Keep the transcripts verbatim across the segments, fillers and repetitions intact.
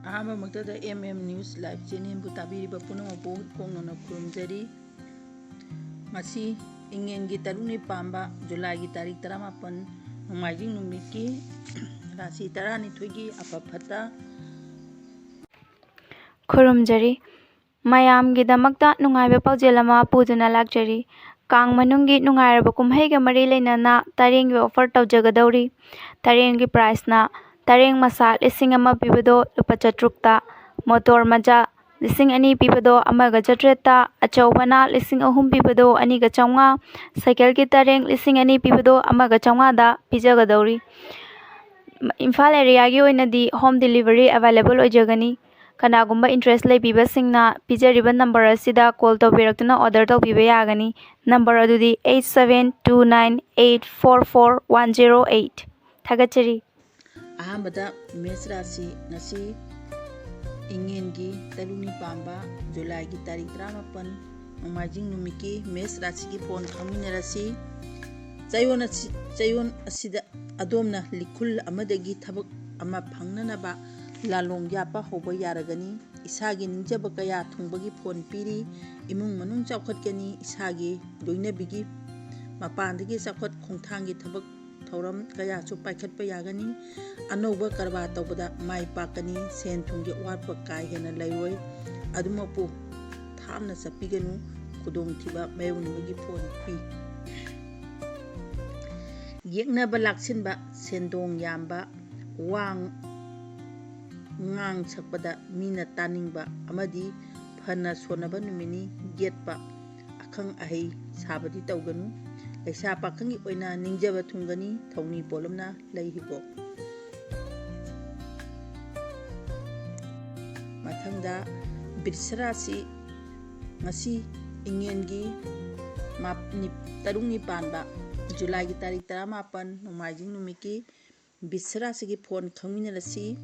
ꯑꯍꯥꯟꯕꯃꯛꯇꯗ M M News Live Channelꯕꯨ ꯇꯥꯕꯤꯔꯤꯕ ꯄꯨꯝꯅꯃꯛꯄꯨ ꯏꯀꯣꯛꯅꯅ ꯈꯨꯔꯨꯝꯖꯔꯤ꯫ ꯉꯁꯤ ꯏꯉꯦꯟꯒꯤ ꯇꯔꯨꯛꯅꯤ ꯄꯥꯟꯕ ꯖꯨꯂꯥꯏꯒꯤ ꯇꯥꯔꯤꯛ ꯇꯔꯥꯃꯥꯄꯟ, ꯅꯣꯡꯃꯥꯏꯖꯤꯡ ꯅꯨꯃꯤꯠꯀꯤ ꯔꯥꯁꯤ ꯇꯔꯥꯅꯤꯊꯣꯏꯒꯤ ꯑꯐ ꯐꯠꯇ ꯈꯨꯔꯨꯝꯖꯔꯤ꯫ ꯃꯌꯥꯝꯒꯤꯗꯃꯛꯇ ꯅꯨꯡꯉꯥꯏꯕ ꯄꯥꯎꯖꯦꯜ ꯑꯃ ꯄꯨꯗꯨꯅ ꯂꯥꯛꯆꯔꯤ꯫ ꯀꯥꯡ ꯃꯅꯨꯡꯒꯤ ꯅꯨꯡꯉꯥꯏꯔꯕ ꯀꯨꯝꯍꯩꯒ ꯃꯔꯤ ꯂꯩꯅꯅ ꯇꯔꯦꯡꯒꯤ offer ꯇꯧꯖꯒꯗꯧꯔꯤ꯫ ꯇꯔꯦꯡꯒꯤ priceꯅ ꯇꯔꯦꯡ ꯃꯆꯥ ꯂꯤꯁꯤꯡ ꯑꯃ ꯄꯤꯕꯗꯣ ꯂꯨꯄꯥ ꯆꯥꯇ꯭ꯔꯨꯛꯇ, ꯃꯣꯇꯣꯔ ꯃꯆꯥ ꯂꯤꯁꯤꯡ ꯑꯅꯤ ꯄꯤꯕꯗꯣ ꯑꯃꯒ ꯆꯥꯇ꯭ꯔꯦꯠꯇ, ꯑꯆꯧꯕꯅ ꯂꯤꯁꯤꯡ ꯑꯍꯨꯝ ꯄꯤꯕꯗꯣ ꯑꯅꯤꯒ ꯆꯥꯝꯃꯉꯥ, ꯁꯥꯏꯀꯜꯒꯤ ꯇꯔꯦꯡ ꯂꯤꯁꯤꯡ ꯑꯅꯤ ꯄꯤꯕꯗꯣ ꯑꯃꯒ ꯆꯥꯝꯃꯉꯥꯗ ꯄꯤꯖꯒꯗꯧꯔꯤ꯫ ꯏꯝꯐꯥꯜ areaꯒꯤ ꯑꯣꯏꯅꯗꯤ home delivery available ꯑꯣꯏꯖꯒꯅꯤ꯫ ꯀꯅꯥꯒꯨꯝꯕ interest ꯂꯩꯕꯤꯕꯁꯤꯡꯅ ꯄꯤꯖꯔꯤꯕ number ꯑꯁꯤꯗ call ꯇꯧꯕꯤꯔꯛꯇꯨꯅ order ꯇꯧꯕꯤꯕ ꯌꯥꯒꯅꯤ꯫ Number ꯑꯗꯨꯗꯤ eight seven two nine eight four four one zero eight꯫ ꯊꯥꯒꯠꯆꯔꯤ꯫ ꯑꯍꯥꯟꯕꯗ ꯃꯦꯁ ꯔꯥꯁꯤ꯫ ꯉꯁꯤ ꯏꯉꯦꯟꯒꯤ ꯇꯔꯨꯛꯅꯤ ꯄꯥꯟꯕ ꯖꯨꯂꯥꯏꯒꯤ ꯇꯥꯔꯤꯛ ꯇꯔꯥꯃꯥꯄꯟ, ꯅꯣꯡꯃꯥꯏꯖꯤꯡ ꯅꯨꯃꯤꯠꯀꯤ ꯃꯦꯁ ꯔꯥꯁꯤꯒꯤ ꯐꯣꯟ ꯈꯪꯃꯤꯟꯅꯔꯁꯤ꯫ ꯆꯌꯣꯜ ꯑꯁꯤ, ꯆꯌꯣꯜ ꯑꯁꯤꯗ ꯑꯗꯣꯝꯅ ꯂꯤꯈꯨꯜ ꯑꯃꯗꯒꯤ ꯊꯕꯛ ꯑꯃ ꯐꯪꯅꯅꯕ ꯂꯥꯂꯣꯡ ꯌꯥꯠꯄ ꯍꯧꯕ ꯌꯥꯔꯒꯅꯤ꯫ ꯏꯁꯥꯒꯤ ꯅꯤꯡꯖꯕ ꯀꯌꯥ ꯊꯨꯡꯕꯒꯤ ꯐꯣꯟ ꯄꯤꯔꯤ꯫ ꯏꯃꯨꯡ ꯃꯅꯨꯡ ꯆꯥꯎꯈꯠꯀꯅꯤ꯫ ꯏꯁꯥꯒꯤ ꯂꯣꯏꯅꯕꯤꯒꯤ ꯃꯄꯥꯟꯗꯒꯤ ꯆꯥꯎꯈꯠ ꯈꯣꯡꯊꯥꯡꯒꯤ ꯊꯕꯛ ꯊꯧꯔꯝ ꯀꯌꯥꯁꯨ ꯄꯥꯏꯈꯠꯄ ꯌꯥꯒꯅꯤ꯫ ꯑꯅꯧꯕ ꯀꯔꯕꯥꯔ ꯇꯧꯕꯗ ꯃꯥꯏ ꯄꯥꯛꯀꯅꯤ꯫ ꯁꯦꯟ ꯊꯨꯝꯒꯤ ꯑꯋꯥꯠꯄ ꯀꯥ ꯍꯦꯟꯅ ꯂꯩꯔꯣꯏ꯫ ꯑꯗꯨꯃꯛꯄꯨ ꯊꯥꯞꯅ ꯆꯠꯄꯤꯒꯅꯨ꯫ ꯈꯨꯗꯣꯡꯊꯤꯕ ꯃꯥꯌꯣꯛꯅꯕꯒꯤ ꯐꯣꯟ ꯄꯤ꯫ ꯌꯦꯛꯅꯕ ꯂꯥꯛꯁꯤꯟꯕ, ꯁꯦꯟꯗꯣꯡ ꯌꯥꯝꯕ, ꯋꯥ ꯉꯥꯡ ꯁꯛꯄꯗ ꯃꯤꯅ ꯇꯥꯅꯤꯡꯕ ꯑꯃꯗꯤ ꯐꯅ ꯁꯣꯟꯅꯕ ꯅꯨꯃꯤꯠꯅꯤ꯫ ꯌꯦꯠꯄ ꯑꯈꯪ ꯑꯍꯩ ꯁꯥꯕꯗꯤ ꯇꯧꯒꯅꯨ꯫ ꯂꯩꯁꯥ ꯄꯥꯈꯪꯒꯤ ꯑꯣꯏꯅ ꯅꯤꯡꯖꯕ ꯊꯨꯡꯒꯅꯤ꯫ ꯊꯧꯅꯤ ꯄꯣꯠꯂꯨꯝꯅ ꯂꯩ ꯍꯤꯒꯣꯛ꯫ ꯃꯊꯪꯗ ꯕ꯭ꯔꯤꯁꯔꯥꯁꯤ꯫ ꯉꯁꯤ ꯏꯉꯦꯟꯒꯤ ꯃꯥꯞ-, ꯅꯤꯞ-, ꯇꯔꯨꯛꯅꯤ ꯄꯥꯟꯕ ꯖꯨꯂꯥꯏꯒꯤ ꯇꯥꯔꯤꯛ ꯇꯔꯥꯃꯥꯄꯟ, ꯅꯣꯡꯃꯥꯏꯖꯤꯡ ꯅꯨꯃꯤꯠꯀꯤ ꯕ꯭ꯔꯤꯁꯔꯥꯁꯤꯒꯤ ꯐꯣꯟ ꯈꯪꯃꯤꯟꯅꯔꯁꯤ꯫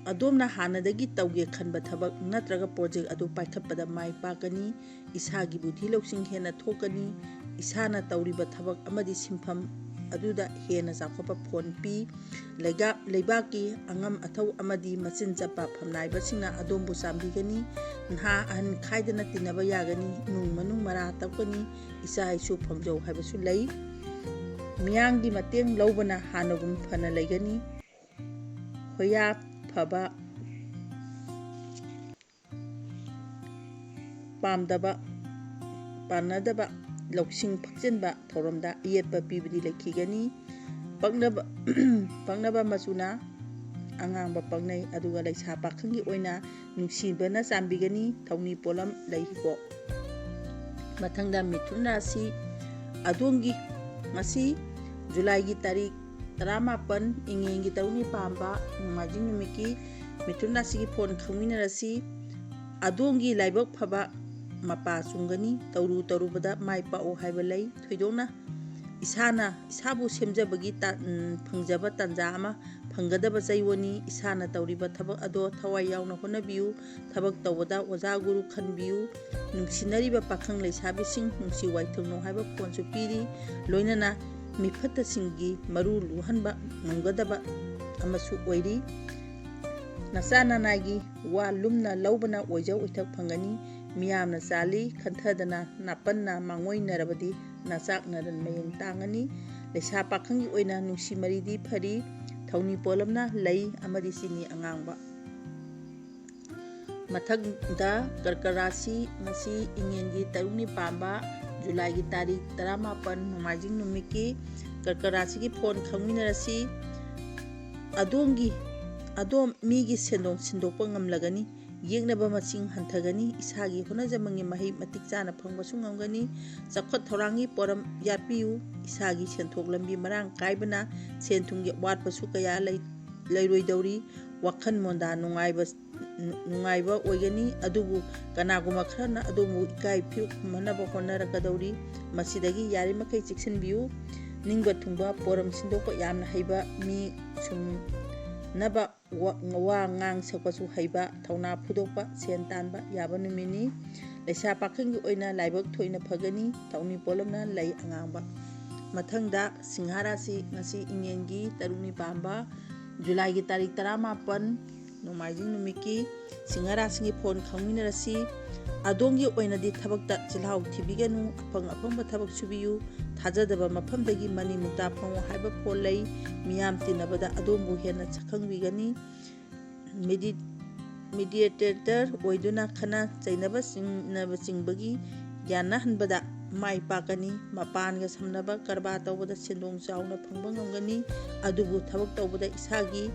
ꯑꯗꯣꯝꯅ ꯍꯥꯟꯅꯗꯒꯤ ꯇꯧꯒꯦ ꯈꯟꯕ ꯊꯕꯛ ꯅꯠꯇ꯭ꯔꯒ project ꯑꯗꯨ ꯄꯥꯏꯈꯠꯄꯗ ꯃꯥꯏ ꯄꯥꯛꯀꯅꯤ꯫ ꯏꯁꯥꯒꯤ ꯕꯨꯙꯤ ꯂꯧꯁꯤꯡ ꯍꯦꯟꯅ ꯊꯣꯛꯀꯅꯤ꯫ ꯏꯁꯥꯅ ꯇꯧꯔꯤꯕ ꯊꯕꯛ ꯑꯃꯗꯤ ꯁꯤꯟꯐꯝ ꯑꯗꯨꯗ ꯍꯦꯟꯅ ꯆꯥꯎꯈꯠꯄ ꯐꯣꯟ ꯄꯤ꯫ ꯂꯩꯕꯥꯛ, ꯂꯩꯕꯥꯛꯀꯤ ꯑꯉꯝ ꯑꯊꯧ ꯑꯃꯗꯤ ꯃꯆꯤꯟ ꯆꯠꯄ ꯐꯝꯅꯥꯏꯕꯁꯤꯡꯅ ꯑꯗꯣꯝꯕꯨ ꯆꯥꯟꯕꯤꯒꯅꯤ꯫ ꯅꯍꯥ ꯑꯍꯟ ꯈꯥꯏꯗꯅ ꯇꯤꯟꯅꯕ ꯌꯥꯒꯅꯤ꯫ ꯏꯃꯨꯡ ꯃꯅꯨꯡ ꯃꯔꯥ ꯇꯞꯀꯅꯤ꯫ ꯏꯆꯥ ꯏꯁꯨ ꯐꯪꯖꯧ ꯍꯥꯏꯕꯁꯨ ꯂꯩ꯫ ꯃꯤꯌꯥꯝꯒꯤ ꯃꯇꯦꯡ ꯂꯧꯕꯅ ꯍꯥꯟꯅꯒꯨꯝ ꯐꯅ ꯂꯩꯒꯅꯤ꯫ ꯍꯣꯌꯥ ꯐꯕ ꯄꯥꯝꯗꯕ, ꯄꯥꯝꯅꯗꯕ, ꯂꯧꯁꯤꯡ ꯐꯛꯆꯤꯟꯕ ꯊꯧꯔꯝꯗ ꯑꯌꯦꯠꯄ ꯄꯤꯕꯗꯤ ꯂꯩꯈꯤꯒꯅꯤ꯫ ꯄꯛꯅꯕ, ꯄꯛꯅꯕ ꯃꯆꯨꯅ ꯑꯉꯥꯡꯕ ꯄꯛꯅꯩ, ꯑꯗꯨꯒ ꯂꯩꯁꯥ ꯄꯥꯈꯪꯒꯤ ꯑꯣꯏꯅ ꯅꯨꯡꯁꯤꯕꯅ ꯆꯥꯟꯕꯤꯒꯅꯤ꯫ ꯊꯧꯅꯤ ꯄꯣꯠꯂꯝ ꯂꯩ ꯍꯤꯒꯣꯛ꯫ ꯃꯊꯪꯗ ꯃꯤꯊꯨꯟ ꯔꯥꯁꯤ꯫ ꯑꯗꯣꯝꯒꯤ ꯉꯁꯤ ꯖꯨꯂꯥꯏꯒꯤ ꯇꯥꯔꯤꯛ ꯇꯔꯥꯃꯥꯄꯟ, ꯏꯉꯦꯟꯒꯤ ꯇꯔꯨꯛꯅꯤ ꯄꯥꯟꯕ ꯅꯣꯡꯃꯥꯏꯖꯤꯡ ꯅꯨꯃꯤꯠꯀꯤ ꯃꯤꯊꯨꯟ ꯔꯥꯁꯤꯒꯤ ꯐꯣꯟ ꯈꯪꯃꯤꯟꯅꯔꯁꯤ꯫ ꯑꯗꯣꯝꯒꯤ ꯂꯥꯏꯕꯛ ꯐꯕ ꯃꯄꯥ ꯆꯨꯝꯒꯅꯤ꯫ ꯇꯧꯔꯨ ꯇꯧꯔꯨꯕꯗ ꯃꯥꯏ ꯄꯥꯛꯎ ꯍꯥꯏꯕ ꯂꯩ꯫ ꯊꯣꯏꯗꯣꯛꯅ ꯏꯁꯥꯅ ꯏꯁꯥꯕꯨ ꯁꯦꯝꯖꯕꯒꯤ ꯇꯥ-, ꯎꯝ, ꯐꯪꯖꯕ ꯇꯥꯟꯖꯥ ꯑꯃ ꯐꯪꯒꯗꯕ ꯆꯌꯣꯜꯅꯤ꯫ ꯏꯁꯥꯅ ꯇꯧꯔꯤꯕ ꯊꯕꯛ ꯑꯗꯣ ꯊꯋꯥꯏ ꯌꯥꯎꯅ ꯍꯣꯠꯅꯕꯤꯌꯨ꯫ ꯊꯕꯛ ꯇꯧꯕꯗ ꯑꯣꯖꯥ ꯒꯨꯔꯨ ꯈꯟꯕꯤꯌꯨ꯫ ꯅꯨꯡꯁꯤꯅꯔꯤꯕ ꯄꯥꯈꯪ ꯂꯩꯁꯥꯕꯤꯁꯤꯡ ꯅꯨꯡꯁꯤ ꯋꯥꯏꯊꯨꯡꯅꯧ ꯍꯥꯏꯕ ꯐꯣꯟꯁꯨ ꯄꯤꯔꯤ꯫ ꯂꯣꯏꯅꯅ ꯃꯤꯐꯠꯇꯁꯤꯡꯒꯤ ꯃꯔꯨ ꯂꯨꯍꯟꯕ ꯉꯝꯒꯗꯕ ꯑꯃꯁꯨ ꯑꯣꯏꯔꯤ꯫ ꯅꯆꯥ ꯅꯅꯥꯏꯒꯤ ꯋꯥ ꯂꯨꯝꯅ ꯂꯧꯕꯅ ꯑꯣꯏꯖ ꯑꯣꯏꯊꯛ ꯐꯪꯒꯅꯤ꯫ ꯃꯤꯌꯥꯝꯅ ꯆꯥꯜꯂꯤ ꯈꯟꯊꯗꯅ ꯅꯥꯄꯟꯅ ꯃꯥꯡꯑꯣꯏꯅꯔꯕꯗꯤ ꯅꯆꯥꯛ ꯅꯔꯟ ꯃꯌꯦꯡ ꯇꯥꯡꯒꯅꯤ꯫ ꯂꯩꯁꯥ ꯄꯥꯈꯪꯒꯤ ꯑꯣꯏꯅ ꯅꯨꯡꯁꯤ ꯃꯔꯤꯗꯤ ꯐꯔꯤ꯫ ꯊꯧꯅꯤ ꯄꯣꯠꯂꯝꯅ ꯂꯩ ꯑꯃꯗꯤ ꯆꯤꯅꯤ ꯑꯉꯥꯡꯕ꯫ ꯃꯊꯪꯗ ꯀꯔꯀ ꯔꯥꯁꯤ, ꯉꯁꯤ ꯏꯉꯦꯟꯒꯤ ꯇꯔꯨꯛꯅꯤ ꯄꯥꯟꯕ, ꯖꯨꯂꯥꯏꯒꯤ ꯇꯥꯔꯤꯛ ꯇꯔꯥꯃꯥꯄꯟ, ꯅꯣꯡꯃꯥꯏꯖꯤꯡ ꯅꯨꯃꯤꯠꯀꯤ ꯀꯔꯀ ꯔꯥꯁꯤꯒꯤ ꯐꯣꯟ ꯈꯪꯃꯤꯟꯅꯔꯁꯤ꯫ ꯑꯗꯣꯝꯒꯤ, ꯑꯗꯣꯝ ꯃꯤꯒꯤ ꯁꯦꯟꯗꯣꯡ ꯁꯤꯟꯗꯣꯛꯄ ꯉꯝꯂꯒꯅꯤ꯫ ꯌꯦꯛꯅꯕ ꯃꯁꯤꯡ ꯍꯟꯊꯒꯅꯤ꯫ ꯏꯁꯥꯒꯤ ꯍꯣꯠꯅꯖꯃꯟꯒꯤ ꯃꯍꯩ ꯃꯇꯤꯛ ꯆꯥꯅ ꯐꯪꯕꯁꯨ ꯉꯝꯒꯅꯤ꯫ ꯆꯥꯎꯈꯠ ꯊꯧꯔꯥꯡꯒꯤ ꯄꯣꯔꯝ ꯌꯥꯠꯄꯤꯌꯨ꯫ ꯏꯁꯥꯒꯤ ꯁꯦꯟꯊꯣꯛ ꯂꯝꯕꯤ ꯃꯔꯥꯡ ꯀꯥꯏꯕꯅ ꯁꯦꯟ ꯊꯨꯝꯒꯤ ꯑꯋꯥꯠꯄꯁꯨ ꯀꯌꯥ ꯂꯩ-, ꯂꯩꯔꯣꯏꯗꯧꯔꯤ꯫ ꯋꯥꯈꯜ ꯃꯣꯟꯗꯥ ꯅꯨꯡꯉꯥꯏꯕ, ꯅꯨꯡꯉꯥꯏꯕ ꯑꯣꯏꯒꯅꯤ꯫ ꯑꯗꯨꯕꯨ ꯀꯅꯥꯒꯨꯝꯕ ꯈꯔꯅ ꯑꯗꯣꯝꯕꯨ ꯏꯀꯥꯏ ꯐꯤꯔꯨꯛ ꯈꯨꯝꯍꯟꯅꯕ ꯍꯣꯠꯅꯔꯛꯀꯗꯧꯔꯤ꯫ ꯃꯁꯤꯗꯒꯤ ꯌꯥꯔꯤꯃꯈꯩ ꯆꯦꯛꯁꯤꯟꯕꯤꯌꯨ꯫ ꯅꯤꯡꯕ ꯊꯨꯡꯕ, ꯄꯣꯔꯝ ꯁꯤꯟꯗꯣꯛꯄ ꯌꯥꯝꯅ ꯍꯩꯕ ꯃꯤ ꯁꯨꯝꯅꯕ ꯋꯥ-, ꯋꯥ ꯉꯥꯡ ꯁꯛꯄꯁꯨ ꯍꯩꯕ, ꯊꯧꯅꯥ ꯐꯨꯗꯣꯛꯄ, ꯁꯦꯟ ꯇꯥꯟꯕ ꯌꯥꯕ ꯅꯨꯃꯤꯠꯅꯤ꯫ ꯂꯩꯁꯥ ꯄꯥꯈꯪꯒꯤ ꯑꯣꯏꯅ ꯂꯥꯏꯕꯛ ꯊꯣꯏꯅ ꯐꯒꯅꯤ꯫ ꯊꯧꯅꯤ ꯄꯣꯠꯂꯝꯅ ꯂꯩ ꯑꯉꯥꯡꯕ꯫ ꯃꯊꯪꯗ ꯁꯤꯡꯍ ꯔꯥꯁꯤ, ꯉꯁꯤ ꯏꯉꯦꯟꯒꯤ ꯇꯔꯨꯛꯅꯤ ꯄꯥꯟꯕ, ꯖꯨꯂꯥꯏꯒꯤ ꯇꯥꯔꯤꯛ ꯇꯔꯥꯃꯥꯄꯟ, ꯅꯣꯡꯃꯥꯏꯖꯤꯡ ꯅꯨꯃꯤꯠꯀꯤ ꯁꯤꯡꯍ ꯔꯥꯁꯤꯒꯤ ꯐꯣꯟ ꯈꯪꯃꯤꯟꯅꯔꯁꯤ꯫ ꯑꯗꯣꯝꯒꯤ ꯑꯣꯏꯅꯗꯤ ꯊꯕꯛꯇ ꯆꯤꯜꯍꯥꯎ ꯊꯤꯕꯤꯒꯅꯨ, ꯑꯐꯪ ꯑꯐꯪꯕ ꯊꯕꯛ ꯁꯨꯕꯤꯌꯨ꯫ ꯊꯥꯖꯗꯕ ꯃꯐꯝꯗꯒꯤ ꯃꯅꯤ ꯃꯨꯛꯇꯥ ꯐꯪꯉꯨ ꯍꯥꯏꯕ ꯐꯣꯟ ꯂꯩ꯫ ꯃꯤꯌꯥꯝ ꯇꯤꯟꯅꯕꯗ ꯑꯗꯣꯝꯕꯨ ꯍꯦꯟꯅ ꯁꯛꯈꯪꯕꯤꯒꯅꯤ꯫ ꯃꯤꯗꯤ-, ꯃꯤꯗꯤꯌꯦꯇꯔ ꯑꯣꯏꯗꯨꯅ ꯈꯠꯅ ꯆꯩꯅꯕ ꯆꯤꯡꯅꯕ ꯆꯤꯡꯕꯒꯤ ꯌꯥꯅꯍꯟꯕꯗ ꯃꯥꯏ ꯄꯥꯛꯀꯅꯤ꯫ ꯃꯄꯥꯟꯒ ꯁꯝꯅꯕ ꯀꯔꯕꯥꯔ ꯇꯧꯕꯗ ꯁꯦꯟꯗꯣꯡ ꯆꯥꯎꯅ ꯐꯪꯕ ꯉꯝꯒꯅꯤ꯫ ꯑꯗꯨꯕꯨ ꯊꯕꯛ ꯇꯧꯕꯗ ꯏꯁꯥꯒꯤ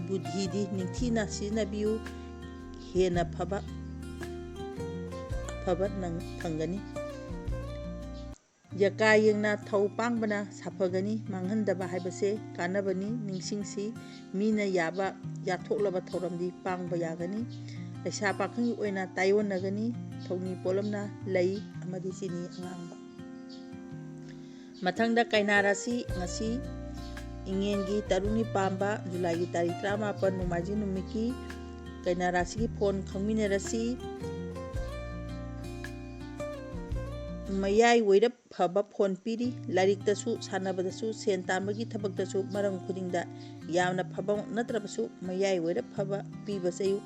ꯕꯨꯙꯤꯗꯤ ꯅꯤꯡꯊꯤꯅ ꯁꯤꯖꯤꯟꯅꯕꯤꯌꯨ꯫ ꯍꯦꯟꯅ ꯐꯕ, ꯑꯐꯕ ꯅꯪ ꯐꯪꯒꯅꯤ꯫ ꯌꯀꯥ ꯌꯦꯡꯅ ꯊꯧ ꯄꯥꯡꯕꯅ ꯁꯥꯐꯒꯅꯤ꯫ ꯃꯥꯡꯍꯟꯗꯕ ꯍꯥꯏꯕꯁꯦ ꯀꯥꯟꯅꯕꯅꯤ꯫ ꯅꯤꯡꯁꯤꯡꯁꯤ, ꯃꯤꯅ ꯌꯥꯕ ꯌꯥꯊꯣꯛꯂꯕ ꯊꯧꯔꯝꯗꯤ ꯄꯥꯡꯕ ꯌꯥꯒꯅꯤ꯫ ꯂꯩꯁꯥ ꯄꯥꯈꯪꯒꯤ ꯑꯣꯏꯅ ꯇꯥꯏꯑꯣꯟꯅꯒꯅꯤ꯫ ꯊꯧꯅꯤ ꯄꯣꯠꯂꯝꯅ ꯂꯩ ꯑꯃꯗꯤ ꯆꯤꯅꯤ ꯑꯉꯥꯡꯕ꯫ ꯃꯊꯪꯗ ꯀꯩꯅꯥ ꯔꯥꯁꯤ, ꯉꯁꯤ ꯏꯉꯦꯟꯒꯤ ꯇꯔꯨꯛꯅꯤ ꯄꯥꯟꯕ, ꯖꯨꯂꯥꯏꯒꯤ ꯇꯥꯔꯤꯛ ꯇꯔꯥꯃꯥꯄꯟ, ꯅꯣꯡꯃꯥꯏꯖꯤꯡ ꯅꯨꯃꯤꯠꯀꯤ ꯀꯩꯅꯥ ꯔꯥꯁꯤꯒꯤ ꯐꯣꯟ ꯈꯪꯃꯤꯟꯅꯔꯁꯤ꯫ ꯃꯌꯥꯏ ꯑꯣꯏꯔꯞ ꯐꯕ ꯐꯣꯟ ꯄꯤꯔꯤ꯫ ꯂꯥꯏꯔꯤꯛꯇꯁꯨ, ꯁꯥꯟꯅꯕꯗꯁꯨ, ꯁꯦꯟ ꯇꯥꯟꯕꯒꯤ ꯊꯕꯛꯇꯁꯨ ꯃꯔꯝ ꯈꯨꯗꯤꯡꯗ ꯌꯥꯝꯅ ꯐꯕ ꯅꯠꯇ꯭ꯔꯕꯁꯨ ꯃꯌꯥꯏ ꯑꯣꯏꯔꯞ ꯐꯕ ꯄꯤꯕ ꯆꯌꯨ-,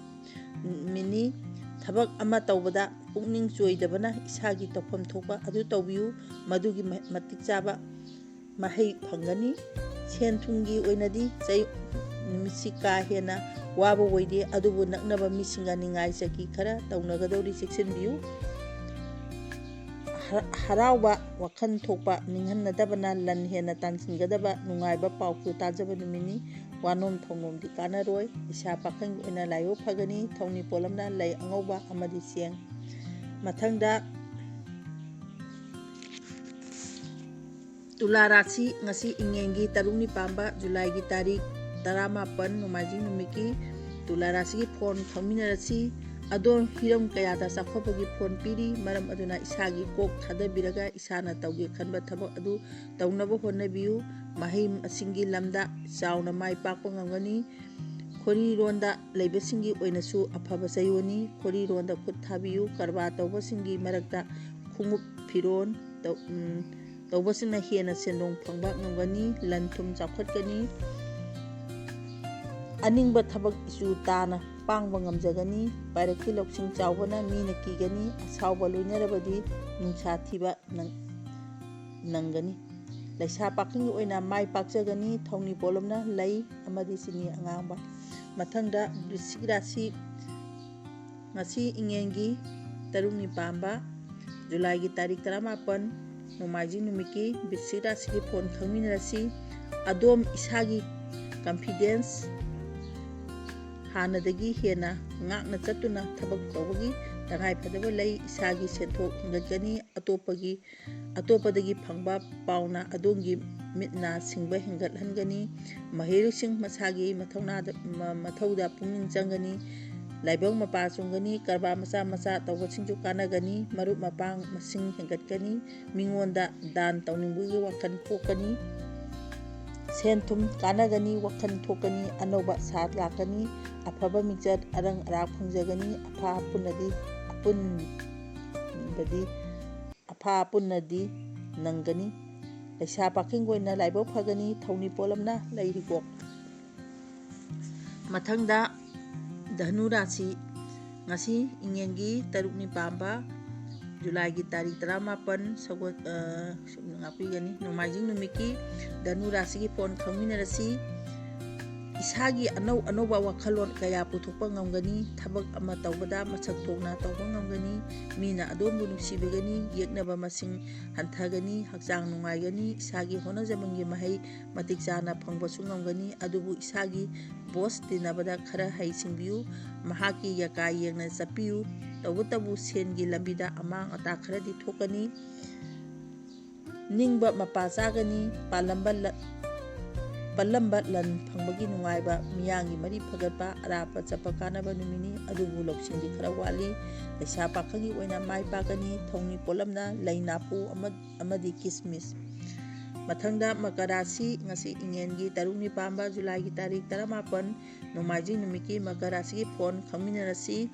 ꯃꯤꯅꯤ꯫ ꯊꯕꯛ ꯑꯃ ꯇꯧꯕꯗ ꯄꯨꯛꯅꯤꯡ ꯆꯣꯏꯗꯕꯅ ꯏꯁꯥꯒꯤ ꯇꯧꯐꯝ ꯊꯣꯛꯄ ꯑꯗꯨ ꯇꯧꯕꯤꯌꯨ꯫ ꯃꯗꯨꯒꯤ ꯃ-, ꯃꯇꯤꯛ ꯆꯥꯕ ꯃꯍꯩ ꯐꯪꯒꯅꯤ꯫ ꯁꯦꯟ ꯊꯨꯝꯒꯤ ꯑꯣꯏꯅꯗꯤ ꯆꯩ-, ꯅꯨꯃꯤꯠꯁꯤ ꯀꯥ ꯍꯦꯟꯅ ꯋꯥꯕ ꯑꯣꯏꯗꯦ, ꯑꯗꯨꯕꯨ ꯅꯛꯅꯕ ꯃꯤꯁꯤꯡꯒ ꯅꯤꯡꯉꯥꯏ ꯆꯥꯛꯀꯤ ꯈꯔ ꯇꯧꯅꯒꯗꯧꯔꯤ, ꯆꯦꯛꯁꯤꯟꯕꯤꯌꯨ꯫ ꯍ-, ꯍꯔꯥꯎꯕ, ꯋꯥꯈꯜ ꯊꯣꯛꯄ, ꯅꯤꯡꯍꯟꯅꯗꯕꯅ ꯂꯟ ꯍꯦꯟꯅ ꯇꯥꯟꯁꯤꯟꯒꯗꯕ ꯅꯨꯡꯉꯥꯏꯕ ꯄꯥꯎꯁꯨ ꯇꯥꯖꯕ ꯅꯨꯃꯤꯠꯅꯤ꯫ ꯋꯥꯅꯣꯝ ꯊꯧꯅꯣꯝꯗꯤ ꯀꯥꯟꯅꯔꯣꯏ꯫ ꯏꯁꯥ ꯄꯥꯈꯪꯒꯤ ꯑꯣꯏꯅ ꯂꯥꯏꯕꯛ ꯐꯒꯅꯤ꯫ ꯊꯧꯅꯤ ꯄꯣꯠꯂꯝꯅ ꯂꯩ ꯑꯉꯧꯕ ꯑꯃꯗꯤ ꯆꯦꯡ꯫ ꯃꯊꯪꯗ ꯇꯨꯂꯥ ꯔꯥꯁꯤ, ꯉꯁꯤ ꯏꯉꯦꯟꯒꯤ ꯇꯔꯨꯛꯅꯤ ꯄꯥꯟꯕ, ꯖꯨꯂꯥꯏꯒꯤ ꯇꯥꯔꯤꯛ ꯇꯔꯥꯃꯥꯄꯟ, ꯅꯣꯡꯃꯥꯏꯖꯤꯡ ꯅꯨꯃꯤꯠꯀꯤ ꯇꯨꯂꯥ ꯔꯥꯁꯤꯒꯤ ꯐꯣꯟ ꯈꯪꯃꯤꯟꯅꯔꯁꯤ꯫ ꯑꯗꯣꯝ ꯍꯤꯔꯝ ꯀꯌꯥꯗ ꯆꯥꯎꯈꯠꯄꯒꯤ ꯐꯣꯟ ꯄꯤꯔꯤ, ꯃꯔꯝ ꯑꯗꯨꯅ ꯏꯁꯥꯒꯤ ꯀꯣꯛ ꯊꯥꯗꯕꯤꯔꯒ ꯏꯁꯥꯅ ꯇꯧꯒꯦ ꯈꯟꯕ ꯊꯕꯛ ꯑꯗꯨ ꯇꯧꯅꯕ ꯍꯣꯠꯅꯕꯤꯌꯨ꯫ ꯃꯍꯩ ꯃꯁꯤꯡꯒꯤ ꯂꯝꯗ ꯆꯥꯎꯅ ꯃꯥꯏ ꯄꯥꯛꯄ ꯉꯝꯒꯅꯤ꯫ ꯈꯣꯔꯤꯔꯣꯟꯗ ꯂꯩꯕꯁꯤꯡꯒꯤ ꯑꯣꯏꯅꯁꯨ ꯑꯐꯕ ꯆꯌꯣꯜꯅꯤ꯫ ꯈꯣꯔꯤꯔꯣꯟꯗ ꯈꯨꯠ ꯊꯥꯕꯤꯌꯨ꯫ ꯀꯔꯕꯥꯔ ꯇꯧꯕꯁꯤꯡꯒꯤ ꯃꯔꯛꯇ ꯈꯣꯡꯎꯞ ꯐꯤꯔꯣꯟ ꯇꯧ-, ꯎꯝ, ꯇꯧꯕꯁꯤꯡꯅ ꯍꯦꯟꯅ ꯁꯦꯟꯗꯣꯡ ꯐꯪꯕ ꯉꯝꯒꯅꯤ, ꯂꯟ ꯊꯨꯝ ꯆꯥꯎꯈꯠꯀꯅꯤ, ꯑꯅꯤꯡꯕ ꯊꯕꯛ ꯏꯆꯨ ꯇꯥꯅ ꯄꯥꯡꯕ ꯉꯝꯖꯒꯅꯤ, ꯄꯥꯏꯔꯛꯀꯤ ꯂꯧꯁꯤꯡ ꯆꯥꯎꯕꯅ ꯃꯤꯅ ꯀꯤꯒꯅꯤ, ꯑꯁꯥꯎꯕ ꯂꯣꯏꯅꯔꯕꯗꯤ ꯅꯨꯡꯁꯥ ꯊꯤꯕ ꯅꯪ-, ꯅꯪꯒꯅꯤ꯫ ꯂꯩꯁꯥ ꯄꯥꯈꯪꯒꯤ ꯑꯣꯏꯅ ꯃꯥꯏ ꯄꯥꯛꯆꯒꯅꯤ, ꯊꯧꯅꯤ ꯄꯣꯠꯂꯨꯝꯅ ꯂꯩ ꯑꯃꯗꯤ ꯆꯤꯅꯤ ꯑꯉꯥꯡꯕ꯫ ꯃꯊꯪꯗ ꯕ꯭ꯔꯤꯁꯤꯛ ꯔꯥꯁꯤ, ꯉꯁꯤ ꯏꯉꯦꯟꯒꯤ ꯇꯔꯨꯛꯅꯤ ꯄꯥꯟꯕ, ꯖꯨꯂꯥꯏꯒꯤ ꯇꯥꯔꯤꯛ ꯇꯔꯥꯃꯥꯄꯟ, ꯅꯣꯡꯃꯥꯏꯖꯤꯡ ꯅꯨꯃꯤꯠꯀꯤ ꯕ꯭ꯔꯤꯁꯤꯛ ꯔꯥꯁꯤꯒꯤ ꯐꯣꯟ ꯈꯪꯃꯤꯟꯅꯔꯁꯤ꯫ ꯑꯗꯣꯝ ꯏꯁꯥꯒꯤ confidence ꯍꯥꯟꯅꯗꯒꯤ ꯍꯦꯟꯅ ꯉꯥꯛꯅ ꯆꯠꯇꯨꯅ ꯊꯕꯛ ꯇꯧꯕꯒꯤ ꯇꯉꯥꯏꯐꯗꯕ ꯂꯩ꯫ ꯏꯁꯥꯒꯤ ꯁꯦꯟꯊꯣꯛ ꯍꯦꯟꯒꯠꯀꯅꯤ꯫ ꯑꯇꯣꯞꯄꯒꯤ, ꯑꯇꯣꯞꯄꯗꯒꯤ ꯐꯪꯕ ꯄꯥꯎꯅ ꯑꯗꯣꯝꯒꯤ ꯃꯤꯠ ꯅꯥ ꯁꯤꯡꯕ ꯍꯦꯟꯒꯠꯍꯟꯒꯅꯤ꯫ ꯃꯍꯩꯔꯣꯏꯁꯤꯡ ꯃꯁꯥꯒꯤ ꯃꯊꯧꯅꯥꯗ, ꯃ-, ꯃꯊꯧꯗ ꯄꯨꯛꯅꯤꯡ ꯆꯪꯒꯅꯤ꯫ ꯂꯥꯏꯕꯛ ꯃꯄꯥ ꯆꯨꯝꯒꯅꯤ꯫ ꯀꯔꯕꯥꯔ ꯃꯆꯥ ꯃꯆꯥ ꯇꯧꯕꯁꯤꯡꯁꯨ ꯀꯥꯟꯅꯒꯅꯤ꯫ ꯃꯔꯨꯞ ꯃꯄꯥꯡ ꯃꯁꯤꯡ ꯍꯦꯟꯒꯠꯀꯅꯤ꯫ ꯃꯤꯉꯣꯟꯗ ꯗꯥꯟ ꯇꯧꯅꯤꯡꯕꯒꯤ ꯋꯥꯈꯜ ꯄꯣꯛꯀꯅꯤ꯫ ꯁꯦꯟ ꯊꯨꯝ ꯀꯥꯟꯅꯒꯅꯤ, ꯋꯥꯈꯜ ꯊꯣꯛꯀꯅꯤ, ꯑꯅꯧꯕ ꯁꯥ ꯂꯥꯛꯀꯅꯤ, ꯑꯐꯕ ꯃꯤꯡꯆꯠ ꯑꯔꯪ ꯑꯔꯥꯛ ꯐꯪꯖꯒꯅꯤ, ꯑꯐꯥ ꯑꯄꯨꯟꯅꯗꯤ, ꯑꯄꯨꯟꯕꯗꯤ, ꯑꯐꯥ ꯑꯄꯨꯟꯅꯗꯤ ꯅꯪꯒꯅꯤ꯫ ꯂꯩꯁꯥ ꯄꯥꯈꯪꯒꯤ ꯑꯣꯏꯅ ꯂꯥꯏꯕꯛ ꯐꯒꯅꯤ, ꯊꯧꯅꯤ ꯄꯣꯠꯂꯝꯅ ꯂꯩꯔꯤꯀꯣ꯫ ꯃꯊꯪꯗ ꯙꯅꯨ ꯔꯥꯁꯤ, ꯉꯁꯤ ꯏꯉꯦꯟꯒꯤ ꯇꯔꯨꯛꯅꯤ ꯄꯥꯟꯕ, ꯖꯨꯂꯥꯏꯒꯤ ꯇꯥꯔꯤꯛ ꯇꯔꯥꯃꯥꯄꯟ, ꯁꯒꯣꯜ, ꯑ, ꯉꯥꯛꯄꯤꯒꯅꯤ꯫ ꯅꯣꯡꯃꯥꯏꯖꯤꯡ ꯅꯨꯃꯤꯠꯀꯤ ꯙꯅꯨ ꯔꯥꯁꯤꯒꯤ ꯐꯣꯟ ꯈꯪꯃꯤꯟꯅꯔꯁꯤ꯫ ꯏꯁꯥꯒꯤ ꯑꯅꯧ ꯑꯅꯧꯕ ꯋꯥꯈꯜꯂꯣꯟ ꯀꯌꯥ ꯄꯨꯊꯣꯛꯄ ꯉꯝꯒꯅꯤ꯫ ꯊꯕꯛ ꯑꯃ ꯇꯧꯕꯗ ꯃꯁꯛ ꯊꯣꯛꯅ ꯇꯧꯕ ꯉꯝꯒꯅꯤ꯫ ꯃꯤꯅ ꯑꯗꯣꯝꯕꯨ ꯅꯨꯡꯁꯤꯕꯤꯒꯅꯤ꯫ ꯌꯦꯛꯅꯕ ꯃꯁꯤꯡ ꯍꯟꯊꯒꯅꯤ꯫ ꯍꯛꯆꯥꯡ ꯅꯨꯡꯉꯥꯏꯒꯅꯤ꯫ ꯏꯁꯥꯒꯤ ꯍꯣꯠꯅꯖꯃꯟꯒꯤ ꯃꯍꯩ ꯃꯇꯤꯛ ꯆꯥꯅ ꯐꯪꯕꯁꯨ ꯉꯝꯒꯅꯤ꯫ ꯑꯗꯨꯕꯨ ꯏꯁꯥꯒꯤ ꯕꯣꯁ ꯇꯤꯟꯅꯕꯗ ꯈꯔ ꯍꯩ ꯁꯤꯡꯕꯤꯌꯨ꯫ ꯃꯍꯥꯛꯀꯤ ꯌꯥꯀꯥ ꯌꯦꯡꯅ ꯆꯠꯄꯤꯌꯨ꯫ ꯇꯧꯕꯇꯕꯨ ꯁꯦꯟꯒꯤ ꯂꯝꯕꯤꯗ ꯑꯃꯥꯡ ꯑꯇꯥ ꯈꯔꯗꯤ ꯊꯣꯛꯀꯅꯤ꯫ ꯅꯤꯡꯕ ꯃꯄꯥ ꯆꯥꯒꯅꯤ꯫ ꯄꯥꯜꯂꯝꯕ ꯂ-, ꯄꯜꯂꯝꯕ ꯂꯟ ꯐꯪꯕꯒꯤ ꯅꯨꯡꯉꯥꯏꯕ, ꯃꯤꯌꯥꯝꯒꯤ ꯃꯔꯤ ꯐꯒꯠꯄ, ꯑꯔꯥꯞꯄ ꯆꯠꯄ ꯀꯥꯟꯅꯕ ꯅꯨꯃꯤꯠꯅꯤ꯫ ꯑꯗꯨꯕꯨ ꯂꯧꯁꯤꯡꯗꯤ ꯈꯔ ꯋꯥꯠꯂꯤ꯫ ꯂꯩꯁꯥ ꯄꯥꯈꯪꯒꯤ ꯑꯣꯏꯅ ꯃꯥꯏ ꯄꯥꯛꯀꯅꯤ꯫ ꯊꯧꯅꯤ ꯄꯣꯠꯂꯝꯅ ꯂꯩ ꯅꯥꯄꯨ ꯑꯃ-, ꯑꯃꯗꯤ ꯀꯤꯁꯃꯤꯁ꯫ ꯃꯊꯪꯗ ꯃꯀꯔ ꯔꯥꯁꯤ, ꯉꯁꯤ ꯏꯉꯦꯟꯒꯤ ꯇꯔꯨꯛꯅꯤ ꯄꯥꯟꯕ, ꯖꯨꯂꯥꯏꯒꯤ ꯇꯥꯔꯤꯛ ꯇꯔꯥꯃꯥꯄꯟ, ꯅꯣꯡꯃꯥꯏꯖꯤꯡ ꯅꯨꯃꯤꯠꯀꯤ ꯃꯀꯔ ꯔꯥꯁꯤꯒꯤ ꯐꯣꯟ ꯈꯪꯃꯤꯟꯅꯔꯁꯤ꯫